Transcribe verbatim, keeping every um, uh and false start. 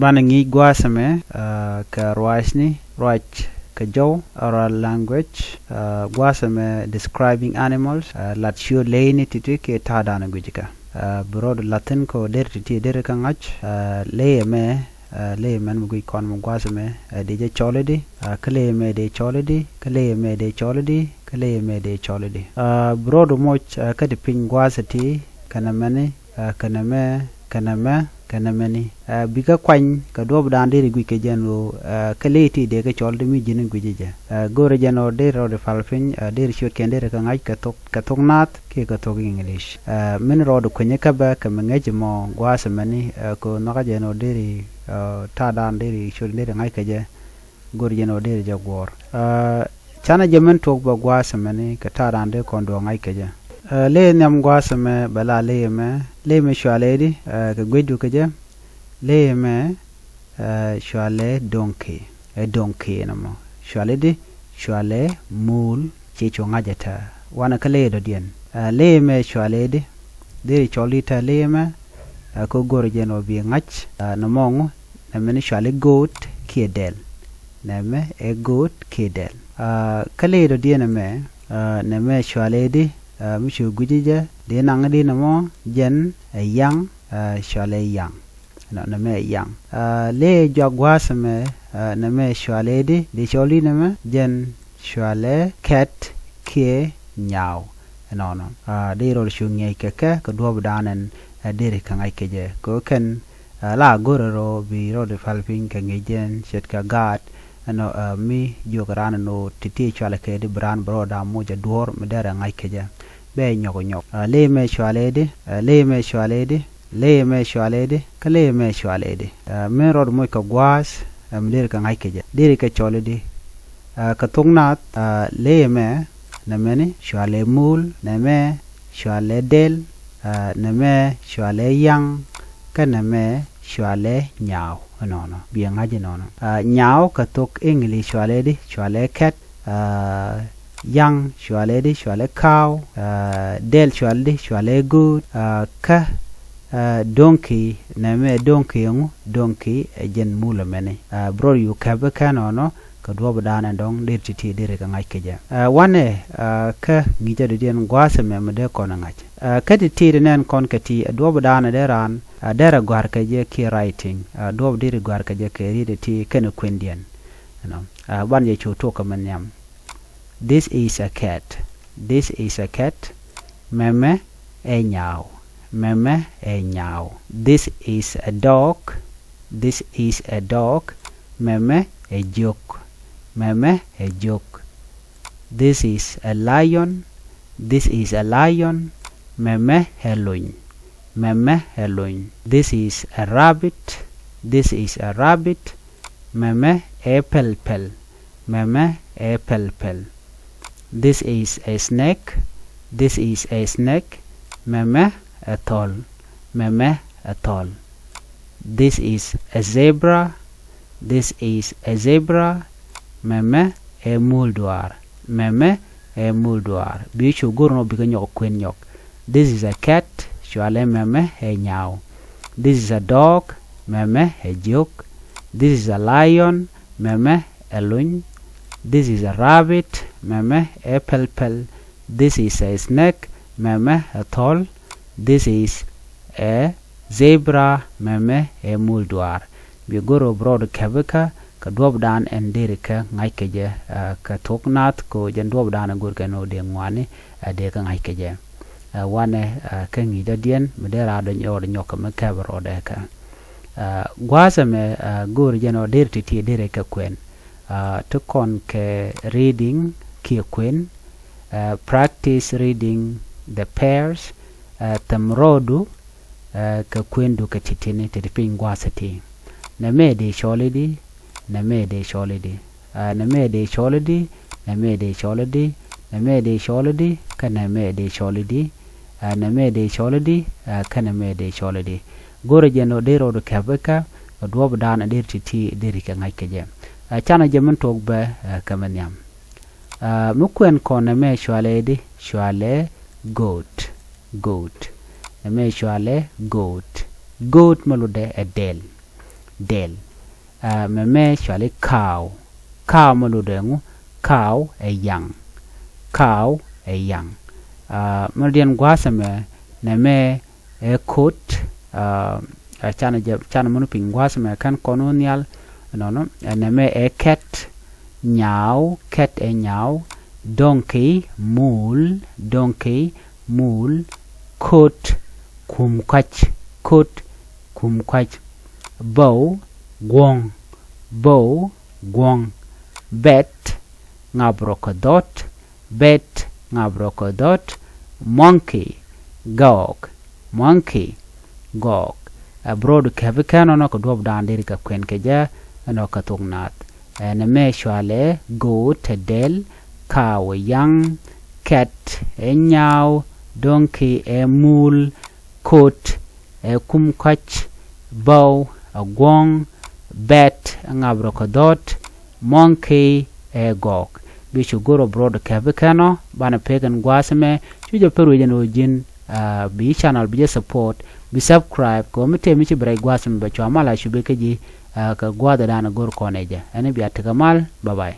Banɛ ŋi̱i̱c gua̱a̱th ɛmɛ, ah, kɛ ruacni, ruac kɛ jɔw, oral language, ah, gua̱a̱th ɛmɛ describing animals, ah, lat ciöt leyni ti̱ti̱ kiɛ ta̱a̱dan guic kɛ. Ah, bi rɔɔdu la̱thi̱n kɛ ɣöö deri ti̱ti̱ deri kɛ ŋa̱c, ah, ley ɛmɛ, ah, ley ɛmɛn mi guic kɔn mi gua̱a̱th ɛmɛ, ah, dee jɛ cɔl i̱di, ah, kä ley ɛmɛ dee cɔl i̱di, kä ley ɛmɛ dee cɔl i̱di, kä ley ɛmɛ dee cɔl i̱di. Ah, bi rɔɔdu moc, ah, kä ti piny gua̱a̱th ɛ ti, kɛnɛ mɛni, ah, kɛnɛ mɛ, kɛnɛ mɛ, kɛnɛ mɛni. Ah, bikɛ kuany kɛ duɔ̱ɔ̱pdan deri guic kɛ jɛn ɣöö, ah, kɛ ley ti dee kɛ cɔl di mi ji̱n guic jɛ. Ah, go̱rɛ jɛn ɣöö deri rɔɔdi pal piny, ah, deri ciötkiɛn deri kɛ ŋa̱c kɛ thok, kɛ thok naath kiɛ kɛ thok English. Ah, min rɔɔdi kuenyi kä bä kɛ mi ŋäc mɔ gua̱a̱th ɛmɛni, ah, kɛ ɣöö nhɔakä jɛn ɣöö deri, ah, ta̱a̱dan deri ciöt deri ŋa̱c kɛ jɛ. Go̱rɛ jɛn ɣöö deri jɛ guɔ̱ɔ̱r. Ah, canɛ jɛ min tuɔk bä gua̱a̱th ɛmɛni kɛ ta̱a̱dan dee kɔn duɔ̱ɔ̱r ŋa̱c kɛ jɛ. Ah, ley nhiam gua̱a̱th ɛmɛ bɛ la ley ɛmɛ, ley ɛmɛ cualɛ i̱di, ah, kɛ guecdu kɛ jɛ. Ley ɛmɛ, ah, cualɛ doŋki, ɛ doŋki nɔmɔ. Cualɛ i̱di, cualɛ muul, ciɛ cu ŋa̱c ɛ tɛ. Wanɛ kä ley dɔ̱diɛn. Ah, ley ɛmɛ cualɛ i̱di, deri cɔl i̱ tɛ ley ɛmɛ, ah, kɛ go̱rɛ jɛn ɣöö bi ŋa̱c, ah, nɔmɔ ŋu, nɛmɛ ni cualɛ go̱o̱t kiɛ dɛl. Nɛmɛ ɛ go̱o̱t kiɛ dɛl. Ah, kä ley dɔ̱diɛn ɛmɛ, ah, nɛmɛ cualɛ i̱di, ah, mi cu gui̱ci jɛ, dee naŋ i̱di nɔmɔ, jɛn ɛ yaŋ, ah, cualɛ yaŋ. Nɔ, nɛmɛ ɛ yaŋ. Ah, ley ɛ juak gua̱a̱th ɛmɛ, ah, nɛmɛ cualɛ i̱di, dee cɔl i̱ nɛmɛ, jɛn cualɛ kɛt kiɛ nyaw. Ɛnɔnɔ. Ah, dee rɔɔd cu ŋi̱eec kɛ kɛ, kɛ duɔ̱ɔ̱pdan ɛn, ah, deri kɛ ŋa̱c kɛ jɛ. Kɛ ɣöö kɛn, ah, la go̱rɛ rɔ bi rɔɔd pal piny kɛ ŋi̱eec jɛn ce̱tkɛ gaat, ɛnɔ, ah, mi jiök raan ɛn ɣöö ti̱ti̱ cualɛ kɛ i̱di bi raan bi rɔɔd a moc ɛ duɔ̱ɔ̱r mi derɛ ŋa̱c kɛ jɛ. Bɛ nyɔk nyɔk. Ah, ley ɛmɛ cualɛ i̱di, ah, ley ɛmɛ cualɛ i̱di, ley ɛmɛ cualɛ i̱di, kä ley ɛmɛ cualɛ i̱di. Ah, min rɔɔd moc kɛ gua̱a̱th, ah, mi deri kɛ ŋa̱c kɛ jɛ. Deri kɛ cɔl i̱di. Ah, kɛ thok naath, ah, ley ɛmɛ, nɛmɛni cualɛ muul, nɛmɛ cualɛ dɛl, ah, nɛmɛ cualɛ yaŋ, kä nɛmɛ cualɛ nyaw. Ɛnɔnɔ, biɛ ŋa̱c ɛnɔnɔ. Ah, nyaw kɛ thok English cualɛ i̱di, cualɛ kɛt, ah, yaŋ cualɛ i̱di, cualɛ kaw, ah, dɛl cualɛ i̱di, cualɛ go̱o̱t, ah, kä, ah, doŋki, nɛmɛ doŋki ɛŋu, doŋki ɛ jɛn muul ɛmɛni. Ah, bi rɔɔd cu kɛp i̱ kɛ nɔnɔ, kɛ duɔ̱ɔ̱pdan ɛn dɔ̱ŋ deri ti̱ti̱ deri kɛ ŋa̱c kɛ jɛ. Ah, wanɛ, ah, kä ŋi̱i̱cä dɔ̱diɛn gua̱a̱th ɛmɛ mi dee kɔn ɛ ŋa̱c. Ah, kä ti̱ti̱ di nɛn kɔn kɛ ti, ah, duɔ̱ɔ̱pdan ɛ dee raan, ah, derɛ gɔ̱a̱r kɛ jɛ kiɛ writing, ah, duɔ̱ɔ̱p deri gɔ̱a̱r kɛ jɛ kɛ riet ɛ ti kɛnɛ kuëndiɛn. Ɛnɔ. Ah, banɛ jɛ cu tuɔk kɛ mi nhiam. This is a cat. This is a cat. Mɛmɛ ɛ nyaw. Mɛmɛ ɛ nyaw. This is a dog. This is a dog. Mɛmɛ ɛ jiök. Mɛmɛ ɛ jiök. This is a lion. This is a lion. Mɛmɛ ɛ luny. Mɛmɛ ɛ luny. This is a rabbit. This is a rabbit. Mɛmɛ ɛ pɛlpɛl. Mɛmɛ ɛ pɛlpɛl. This is a snake. This is a snake. Mɛmɛ ɛ thɔl. Mɛmɛ ɛ thɔl. This is a zebra. This is a zebra. Mɛmɛ ɛ muul duaar. Mɛmɛ ɛ muul duaar. Bi cu go̱r nɔ bikɛ nyɔk kuën nyɔk. This is a cat. Cualɛ mɛmɛ ɛ nyaw. This is a dog. Mɛmɛ ɛ jiök. This is a lion. Mɛmɛ ɛ luny. This is a rabbit. Mɛmɛ ɛ pɛlpɛl. This is a snake. Mɛmɛ ɛ thɔl. This is a zebra. Mɛmɛ ɛ muul duaar. Bi go̱r ɔ bi rɔɔd kɛpikä kɛ duɔ̱ɔ̱pdan ɛn deri kɛ ŋa̱c kɛ jɛ, ah, kɛ thok naath kɛ ɣöö jɛn duɔ̱ɔ̱pdan ɛ go̱r kɛ ni ɣöö dee ŋuani, ah, dee kɛ ŋa̱c kɛ jɛ. Ah, wanɛ, ah, kä ŋi̱i̱c dɔ̱diɛn mi dee raadɔ rɔɔd nyɔk kɛ mi kɛp rɔɔdɛ kɛ. Ah, gua̱a̱th ɛmɛ, ah, go̱o̱ri jɛn ɔ deri ti̱ti̱ deri kɛ kuɛn. Ah, ti kɔn kɛ reading kiɛ kuɛn, ah, practice reading the pairs, ah, thɛm rɔɔdu, ah, kɛ kuɛndu kɛ ti̱ti̱ni, ti̱ti̱ piny gua̱a̱th ɛ ti. Nɛmɛ dee cɔl i̱di, nɛmɛ dee cɔl i̱di. Ah, nɛmɛ dee cɔl i̱di, nɛmɛ dee cɔl i̱di, nɛmɛ dee cɔl i̱di, kä nɛmɛ dee cɔl i̱di. Ah, nɛmɛ dee cɔl i̱di, ah, kä nɛmɛ dee cɔl i̱di. Go̱rɛ jɛn ɔ dee rɔɔdu kɛpikä kɛ duɔ̱ɔ̱pdan ɛ deri ti̱ti̱ deri kɛ ŋa̱c kɛ jɛ. Ah, canɛ jɛ min tuɔk bä, ah, kɛ mi nhiam. Ah, mi kuɛn kɔn nɛmɛ cualɛ i̱di, cualɛ goat. Goat. Nɛmɛ cualɛ goat. Goat mi lotdɛ ɛ dɛl. del. Ɛ, mɛmɛ cɔali cow. Cow mɛ lotdɛ ŋu? Cow ɛ yaŋ. Cow ɛ yaŋ. Ɛ, mɛ diɛn gua̱a̱thɛ mɛ nɛmɛ ɛ coat. Ɛ, ɛ canɛ jɛ, canɛ mɔnɔ piny gua̱a̱thɛ mɛ kɛn kɔn wä nhial. Nɔnɔ, ɛ, nɛmɛ ɛ cat. Nyaw, cat ɛ nyaw. Donkey, mul. Donkey, mul. Coat, kum kɔc. Coat, kum kɔc. Bow, guɔ̱ŋ. Bow, guɔ̱ŋ. Bat, ŋabrɔ kä dhɔt. Bat, ŋabrɔ kä dhɔt. Monkey, gɔɔk. Monkey, gɔɔk. Ɛ, bi rɔɔdu kɛpi kɛn ɔnɔ kɛ duɔ̱p da̱a̱n deri kɛ kuɛn kɛ jɛ ɛnɔ kɛ thok naath. Ɛ, nɛmɛ cɔalɛ go̱o̱t ɛ del. Cow ɛ yaŋ. Cat ɛ nyaw. Donkey ɛ mul. Coat ɛ kum kɔc. Bow ɛ guɔ̱ŋ. Bat ɛ ŋabrɔ kä dhɔt. Monkey ɛ gɔɔk. Bi cu go̱r ɔ bi rɔɔdu kɛpi kɛn ɔ banɛ pek ɛn gua̱a̱thɛ mɛ. Cu jɛ pek ruec ɛn ɣöö ji̱n, ɛ, bi channel bi jɛ support, bi subscribe kɛ ɣöö mi tëë mi ci bi rɛc gua̱a̱thɛ mɛ bɛ cua mal a cu bi kä ji̱, ɛ, kɛ gua̱a̱thɛ da̱a̱n go̱r kɔn ɛ jɛ. Ɛn i̱ bia tekɛ mal. Bye bye.